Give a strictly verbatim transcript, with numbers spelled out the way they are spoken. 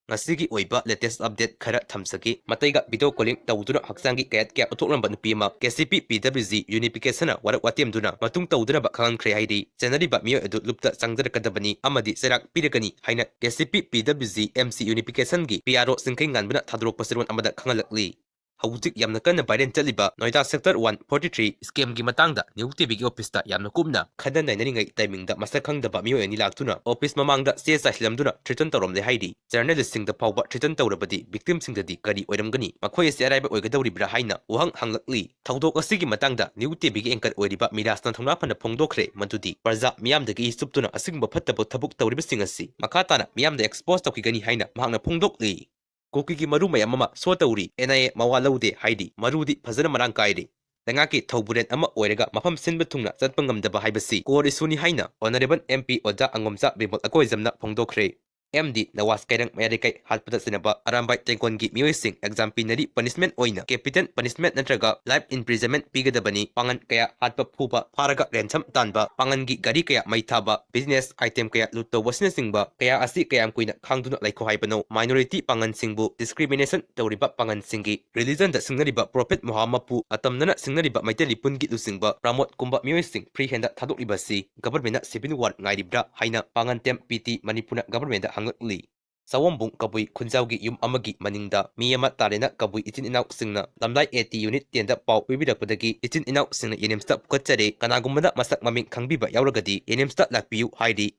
ꯉꯁꯤꯒꯤ ꯑꯣꯏꯕ latest update ꯈꯔ ꯊꯝꯖꯒꯦ꯫ ꯃꯇꯩꯒ video calling ꯇꯧꯗꯨꯅ ꯍꯛꯆꯥꯡꯒꯤ ꯀꯌꯥꯠ ꯀꯌꯥ ꯎꯠꯊꯣꯛꯂꯝꯕ ꯅꯨꯄꯤ ꯑꯃ K C P P W G unification ꯅ ꯋꯥꯔꯛ ꯋꯥꯇꯦꯝꯗꯨꯅ ꯃꯇꯨꯡ ꯇꯧꯗꯅꯕ ꯈꯪꯍꯟꯈ꯭ꯔꯦ ꯍꯥꯏꯔꯤ꯫ ꯆꯦꯟꯅꯔꯤꯕ ꯃꯤꯑꯣꯏ ꯑꯗꯨ ꯂꯨꯞꯇ ꯆꯪꯖꯔꯛꯀꯗꯕꯅꯤ ꯑꯃꯗꯤ ꯆꯩꯔꯥꯛ ꯄꯤꯔꯒꯅꯤ ꯍꯥꯏꯅ K C P P W G M C unification ꯒꯤ P R O ꯆꯤꯡꯈꯩ ꯉꯥꯟꯕꯅ ꯊꯥꯗꯣꯔꯛꯄ ꯆꯦꯔꯣꯜ ꯑꯃꯗ ꯈꯪꯍꯜꯂꯛꯂꯤ꯫ ꯍꯧꯖꯤꯛ ꯌꯥꯝꯅ ꯀꯟꯅ viral ꯆꯠꯂꯤꯕ Noida Sector one forty three scam ꯒꯤ ꯃꯇꯥꯡꯗ New T V ꯒꯤ office ꯇ ꯌꯥꯝꯅ ꯀꯨꯞꯅ ꯈꯟꯅ ꯅꯩꯅꯔꯤꯉꯩ timing ꯗ ꯃꯁꯛ ꯈꯪꯗꯕ ꯃꯤꯑꯣꯏ ꯑꯅꯤ ꯂꯥꯛꯇꯨꯅ office ꯃꯃꯥꯡꯗ ꯆꯦ ꯆꯥꯏꯁꯤꯜꯂꯝꯗꯨꯅ threaten ꯇꯧꯔꯝꯂꯦ ꯍꯥꯏꯔꯤ꯫ Journalist ꯁꯤꯡꯗ ꯐꯥꯎꯕ threaten ꯇꯧꯔꯕꯗꯤ victim ꯁꯤꯡꯗꯗꯤ ꯀꯔꯤ ꯑꯣꯏꯔꯝꯒꯅꯤ? ꯃꯈꯣꯏ ꯑꯁꯤ ꯑꯔꯥꯏꯕ ꯑꯣꯏꯒꯗꯧꯔꯤꯕ꯭ꯔꯥ ꯍꯥꯏꯅ ꯋꯥꯍꯪ ꯍꯪꯂꯛꯂꯤ꯫ ꯊꯧꯗꯣꯛ ꯑꯁꯤꯒꯤ ꯃꯇꯥꯡꯗ New T V ꯒꯤ anchor ꯑꯣꯏꯔꯤꯕ ꯃꯤꯔꯥꯖꯅ ꯊꯧꯅꯥ ꯐꯅ ꯐꯣꯡꯗꯣꯛꯈ꯭ꯔꯦ ꯃꯗꯨꯗꯤ ꯄ꯭ꯔꯖꯥ ꯃꯤꯌꯥꯝꯗꯒꯤ ꯏ ꯆꯨꯞꯇꯨꯅ ꯑꯁꯤꯒꯨꯝꯕ ꯐꯠꯇꯕ ꯊꯕꯛ ꯇꯧꯔꯤꯕꯁꯤꯡ ꯑꯁꯤ ꯃꯈꯥ ꯇꯥꯅ ꯃꯤꯌꯥꯝꯗ expose ꯇꯧꯈꯤꯒꯅꯤ ꯍꯥꯏꯅ ꯃꯍꯥꯛꯅ ꯐꯣꯡꯗꯣꯛꯂꯤ꯫ ꯀꯨꯀꯤꯒꯤ ꯃꯔꯨ ꯃꯌꯥꯝ ꯑꯃ show ꯇꯧꯔꯤ꯫ N I A ꯃꯋꯥ ꯂꯧꯗꯦ ꯍꯥꯏꯔꯤ꯫ ꯃꯔꯨꯗꯤ ꯐꯖꯅ ꯃꯔꯥꯡ ꯀꯥꯏꯔꯤ꯫ ꯂꯩꯉꯥꯛꯀꯤ ꯊꯧꯕꯨꯔꯦꯟ ꯑꯃ ꯑꯣꯏꯔꯒ ꯃꯐꯝ ꯁꯤꯟꯕ ꯊꯨꯡꯅ ꯆꯠꯄ ꯉꯝꯗꯕ ꯍꯥꯏꯕꯁꯤ core issue ꯅꯤ ꯍꯥꯏꯅ Honourable M P ꯑꯣꯖꯥ ꯑꯉꯣꯝꯆꯥ ꯕꯤꯃꯣꯜ ꯑꯀꯣꯏꯖꯝꯅ ꯐꯣꯡꯗꯣꯛꯈ꯭ꯔꯦ꯫ M D ꯅꯋꯥꯖ ꯀꯩꯔꯪ ꯃꯌꯥꯏ ꯂꯩꯀꯥꯏ ꯍꯥꯠꯄꯗ ꯆꯩꯅꯕ ꯑꯔꯥꯝꯕꯥꯏ ꯇꯦꯡꯒꯣꯟꯒꯤ ꯃꯤꯑꯣꯏꯁꯤꯡ exam ꯄꯤꯅꯔꯤ꯫ Punishment ꯑꯣꯏꯅ capital punishment ꯅꯠꯇ꯭ꯔꯒ life imprisonment ꯄꯤꯒꯗꯕꯅꯤ꯫ ꯄꯥꯡꯒꯟ ꯀꯌꯥ ꯍꯥꯠꯄ ꯐꯨꯕ, ꯐꯥꯔꯒ ransom ꯇꯥꯟꯕ, ꯄꯥꯡꯒꯟꯒꯤ ꯒꯥꯔꯤ ꯀꯌꯥ ꯃꯩ ꯊꯥꯕ, business item ꯀꯌꯥ loot ꯇꯧꯕ ꯑꯁꯤꯅꯆꯤꯡꯕ ꯀꯌꯥ ꯑꯁꯤ ꯀꯌꯥꯝ ꯀꯨꯏꯅ ꯈꯥꯡꯗꯨꯅ ꯂꯩꯈꯣ ꯍꯥꯏꯕꯅꯣ? Minority ꯄꯥꯡꯒꯟꯁꯤꯡꯕꯨ discrimination ꯇꯧꯔꯤꯕ ꯄꯥꯡꯒꯟꯁꯤꯡꯒꯤ religion ꯗ ꯁꯤꯡꯅꯔꯤꯕ Prophet ꯃꯨꯍꯝꯃꯗꯄꯨ ꯑꯇꯝꯅꯅ ꯁꯤꯡꯅꯔꯤꯕ ꯃꯩꯇꯩ ꯂꯤꯄꯨꯟꯒꯤ ꯂꯨꯆꯤꯡꯕ ꯄ꯭ꯔꯃꯣꯗ ꯀꯨꯝꯕ ꯃꯤꯑꯣꯏꯁꯤꯡ free hand ꯗ ꯊꯥꯗꯣꯛꯂꯤꯕ ꯑꯁꯤ government ꯅ civil war ꯉꯥꯏꯔꯤꯕ꯭ꯔꯥ ꯍꯥꯏꯅ ꯄꯥꯡꯒꯟ ꯇꯦꯝ P T ꯃꯅꯤꯄꯨꯔꯅ government ꯗ ꯍꯪꯂꯛꯂꯤ꯫ ꯁꯑꯣꯝꯕꯨꯡ ꯀꯕꯨꯏ ꯈꯨꯟꯖꯥꯎꯒꯤ ꯌꯨꯝ ꯑꯃꯒꯤ ꯃꯅꯤꯡꯗ ꯃꯤ ꯑꯃ ꯇꯥꯔꯦꯅ ꯀꯕꯨꯏ ꯏꯆꯤꯟ ꯏꯅꯥꯎꯁꯤꯡꯅ ꯂꯝꯂꯥꯏ A T unit ten ꯗ ꯄꯥꯎ ꯄꯤꯕꯤꯔꯛꯄꯗꯒꯤ ꯏꯆꯤꯟ ꯏꯅꯥꯎꯁꯤꯡꯅ JNIMS ꯇ ꯄꯨꯈꯠꯆꯔꯦ꯫ ꯀꯅꯥꯒꯨꯝꯕꯅ ꯃꯁꯛ ꯃꯃꯤꯡ ꯈꯪꯕꯤꯕ ꯌꯥꯎꯔꯒꯗꯤ JNIMS ꯇ ꯂꯥꯛꯄꯤꯌꯨ ꯍꯥꯏꯔꯤ꯫